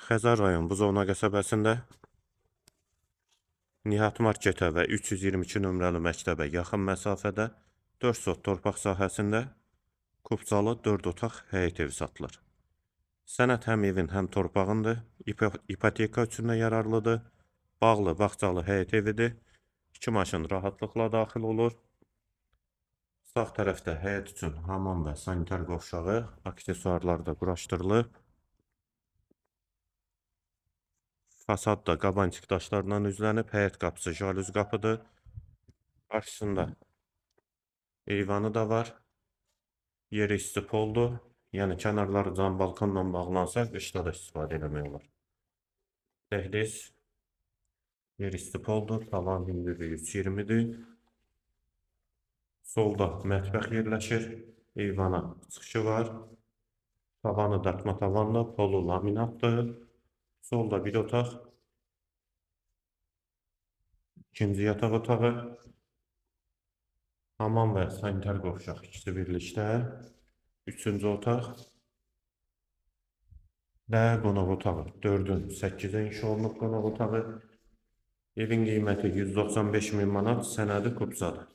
Xəzər rayon Buzovna qəsəbəsində Nihat marketə və 322 nömrəli məktəbə yaxın məsafədə 4 sot torpaq sahəsində kupçalı 4 otaq həyət evi satılır. Sənəd həm evin, həm torpağındır. İpoteka üçün də yararlıdır. Bağlı, bağçalı həyət evidir. 2 maşın rahatlıqla daxil olur. Sağ tərəfdə həyət üçün hamam və sanitar qovşağı, aksesuarlar da quraşdırılıb. Fasad da qabantik daşlarla üzlənib. Həyət qapısı jalüz qapıdır. Qarşısında eyvanı da var. Yeri isti poldur. Yəni kənarları cam balkonla bağlansa, qışda da istifadə eləmək olar. Dəhliz yer isti poldur. Tavan hündürlüyü 3,20-dir. Solda mətbəx yerləşir. Eyvana çıxışı var. Tavanı dartma tavanla, polu laminatdır. Solda bir otaq. İkinci yataq otağı. Hamam və sanitar qovşaq ikisi birlikdə. Üçüncü otaq. Və qonaq otağı. 4-ün 8-ə inşa olunub qonaq otağı. Evin qiyməti 195 min manat, sənədi kupçadır.